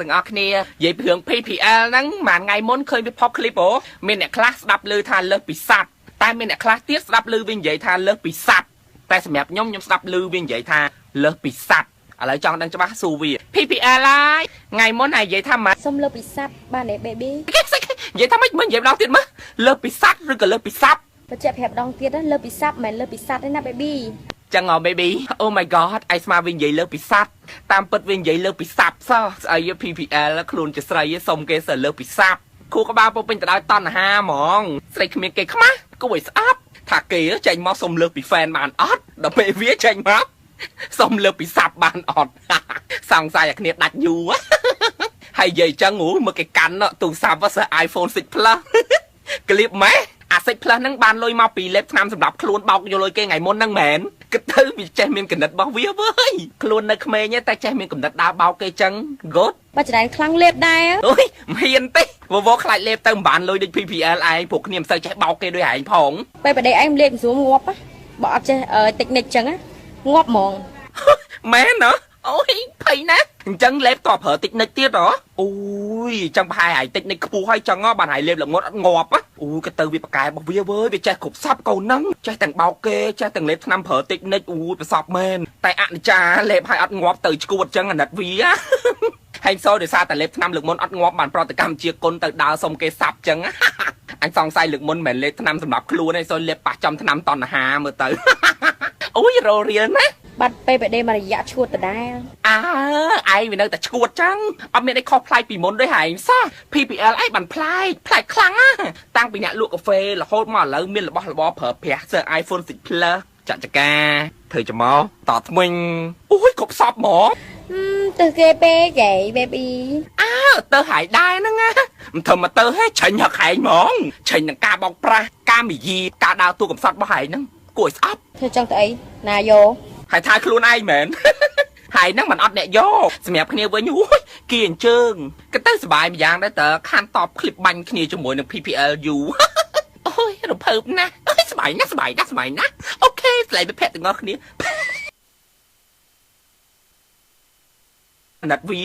ទាំងអស់គ្នានិយាយពីរឿង PPL ហ្នឹងមួយថ្ងៃមុនឃើញវាផុសឃ្លីបអូមានអ្នកខ្លះស្ដាប់ឮថាលើសពីសัตว์តែមានអ្នកខ្លះទៀតស្ដាប់ឮវានិយាយថាលើសពីសัตว์តែសម្រាប់ខ្ញុំខ្ញុំស្ដាប់ឮវានិយាយថាលើសពីសัตว์ឥឡូវចង់ដឹងច្បាស់សួរវា PPL ហើយថ្ងៃមុនឯងនិយាយថាម៉េច សុំលើសពីសัตว์បានទេ baby? និយាយថាម៉េចមើលនិយាយម្ដងទៀតមើលលើសពីសัตว์ឬក៏លើសពីសัตว์ បញ្ជាក់ប្រាប់ដងទៀតណាលើសពីសัตว์មិនមែនលើសពីសัตว์ទេណា baby។ ចឹងហ៎ baby? Oh my god ឯងស្មាវានិយាយលើសពីសัตว์តាមពិតវានិយាយលើសពីសัตว์សោះស្អី PPL ខ្លួនជាស្រីសុំគេសើលើសពីសัตว์ខួរក្បាលពោពេញទៅដោយតណ្ហាហ្មងស្រីគ្មានគេខ្មាស់គួរឲ្យស្អប់ថាគេចេញមកសុំលើសពី fan បានអត់ដល់ពេលវាចេញមកសុំលើសពីសัตว์បានអត់ សង្ស័យឲ្យគ្នាដាច់យូរហើយនិយាយចឹងអូមើលគេកាន់ទូរស័ព្ទសើ iPhone 6 Plus ក្លៀបម៉េះអា6 Plus ហ្នឹងបានលុយមកពីលេបថ្នាំសម្រាប់ខ្លួនបោកយកលុយគេថ្ងៃមុនហ្នឹងមែនគិតទៅវាចេះមានគណិតរបស់វាវើយខ្លួននៅក្មេងតែចេះមានគណិតដើរបោកគេចឹង good។ បើចរ៉ែនខ្លាំងលេបដែរ។ អូយមិនហ៊ានទេវវខ្លាចលេបទៅមិនបានលុយដូច PPL ឯងព្រោះគ្នាមិនសូវចេះបោកគេដូចឯងផង ពេលបដិឯងលេបមិនស្រួលងាប់បើអត់ចេះតិចនិចចឹងងាប់ហ្មង។ មែនណាអូយភ័យណាស់អញ្ចឹងលេបតប្រើតិចនិចទៀតហ៎អូយអញ្ចឹងប្រហែលហើយតិចនិចខ្ពស់ហើយចឹងបានហើយលេបល្ងត់អត់ងាប់អូយក៏ទៅវាប្រកែរបស់វាវើយវាចេះគ្រប់សពកូនហ្នឹងចេះទាំងបោកគេចេះទាំងលេបថ្នាំប្រើតិចនិចអូយប្រសពមែនតែអនិច្ចាលេបហើយអត់ងាប់ទៅឈួតចឹងអាណិតវាហើយសូដោយសារតែលេបថ្នាំលើកមុនអត់ងាប់បានប្រតិកម្មជាគុណទៅដើរសុំគេសាប់ចឹងអញសង្ស័យលើកមុនមិនមែនលេបថ្នាំសម្រាប់ខ្លួនទេសូលេបប៉ះចំថ្នាំតណ្ហាមើលទៅអូយររៀលណាស់ បាត់ពេលបដិមួយរយៈឈួតដដែល អើឯងវានៅតែឈួតចឹងអត់មានអីខុសប្លែកពីមុនដូចហែងសោះ PPL ឯងបានប្លែកប្លែកខ្លាំងណាតាំងពីអ្នកលក់កាហ្វេរហូតមកឥឡូវមានរបស់របរប្រើប្រាស់សើ iPhone 6 Plus ចាក់ចកាធ្វើច្មោតថ្មិញអូយគ្រប់សពហ្មង ទៅគេពេកឯង baby។ អើទៅហើយដែរហ្នឹងណាមិនធ្វើមកទៅហេឆេញហឹកហែងហ្មងឆេញនឹងការបោកប្រាស់ការមីយីការដើរតួកំសត់របស់ហែងហ្នឹងគួរឲ្យស្អប់ ធ្វើចង់ទៅអីណាយោ ហើយថាខ្លួនឯងមែនហើយហ្នឹងមិនអត់អ្នកយកសម្រាប់គ្នាវិញអូយគេអញ្ជើញក៏ទៅសុបាយម្យ៉ាងដែរតើខានតបคลิปបាញ់គ្នាជាមួយនឹង PPLU អូយរំភើបណាស់អូយសុបាយណាស់សុបាយណាស់សុបាយណាស់OK ស្លែមិត្តភក្តិទាំងអស់គ្នាអាណិតវា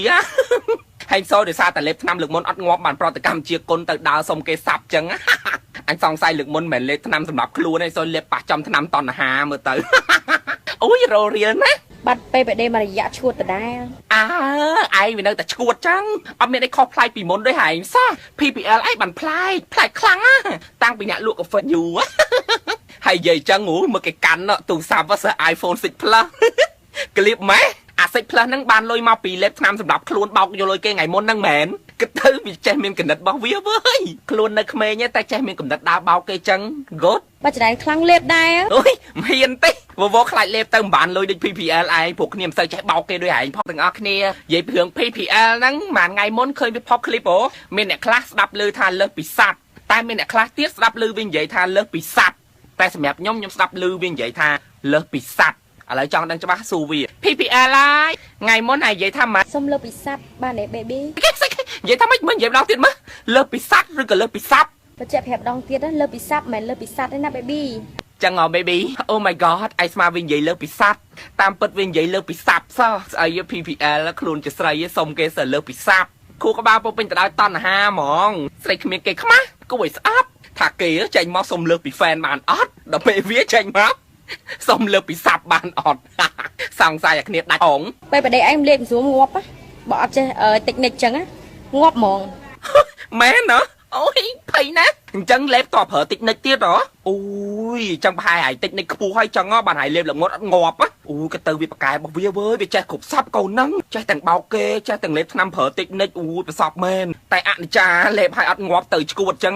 ហើយសូដោយសារតែលេបថ្នាំលើកមុនអត់ងាប់បានប្រតិកម្មជាគុណទៅដើរសុំគេសាប់ចឹងអញសង្ស័យលើកមុនមិនមែនលេបថ្នាំសម្រាប់ខ្លួនទេសូលេបប៉ះចំថ្នាំតណ្ហាមើលទៅអូយររៀលណាស់ បាត់ពេលបដិមួយរយៈឈួតដដែល អើឯងវានៅតែឈួតចឹងអត់មានអីខុសប្លែកពីមុនដូចហែងសោះ PPL ឯងបានប្លែកប្លែកខ្លាំងណាតាំងពីអ្នកលក់កាហ្វេយូរហើយនិយាយចឹងអូមើលគេកាន់ទូរស័ព្ទសើ iPhone 6 Plus ក្លៀបម៉េះអា6 Plus ហ្នឹងបានលុយមកពីលេបថ្នាំសម្រាប់ខ្លួនបោកយកលុយគេថ្ងៃមុនហ្នឹងមែនគិតទៅវាចេះមានគណិតរបស់វាវើយខ្លួននៅក្មេងតែចេះមានគណិតដើរបោកគេចឹង good។ បើចរ៉ែនខ្លាំងលេបដែរ។ អូយមិនហ៊ានទេវវខ្លាចលេបទៅមិនបានលុយដូច PPL ឯងព្រោះគ្នាមិនសូវចេះបោកគេដូចឯងផងទាំងអស់គ្នានិយាយពីរឿង PPL ហ្នឹងមួយថ្ងៃមុនឃើញវាផុសឃ្លីបអូមានអ្នកខ្លះស្ដាប់ឮថាលើសពីសัตว์តែមានអ្នកខ្លះទៀតស្ដាប់ឮវានិយាយថាលើសពីសัตว์តែសម្រាប់ខ្ញុំខ្ញុំស្ដាប់ឮវានិយាយថាលើសពីសัตว์ឥឡូវចង់ដឹងច្បាស់សួរវា PPL ហើយថ្ងៃមុនឯងនិយាយថាម៉េច សុំលើសពីសัตว์បានទេ baby? និយាយថាម៉េចមើលនិយាយម្ដងទៀតមើលលើសពីសัตว์ឬក៏លើសពីសัตว์ បញ្ជាក់ប្រាប់ដងទៀតណាលើសពីសัตว์មិនមែនលើសពីសัตว์ទេណា baby។ ចឹងហ៎ baby? Oh my god ឯងស្មាវានិយាយលើសពីសัตว์តាមពិតវានិយាយលើសពីសัตว์សោះស្អី PPL ខ្លួនជាស្រីសុំគេសើលើសពីសัตว์ខួរក្បាលពោពេញទៅដោយតណ្ហាហ្មងស្រីគ្មានគេខ្មាស់គួរឲ្យស្អប់ថាគេចេញមកសុំលើសពី fan បានអត់ដល់ពេលវាចេញមកសុំលើសពីសัตว์បានអត់ សង្ស័យឲ្យគ្នាដាច់អង ពេលបដិឯងលេបមិនស្រួលងាប់បើអត់ចេះតិចនិចចឹងងាប់ហ្មង មែនណាអូយភ័យណាស់អញ្ចឹងលេបតប្រើតិចនិចទៀតហ៎អូយអញ្ចឹងប្រហែលហើយតិចនិចខ្ពស់ហើយចឹងបានហើយលេបល្ងត់អត់ងាប់អូយក៏ទៅវាប្រកែរបស់វាវើយវាចេះគ្រប់សពកូនហ្នឹងចេះទាំងបោកគេចេះទាំងលេបថ្នាំប្រើតិចនិចអូយប្រសពមែនតែអនិច្ចាលេបហើយអត់ងាប់ទៅឈួតចឹង។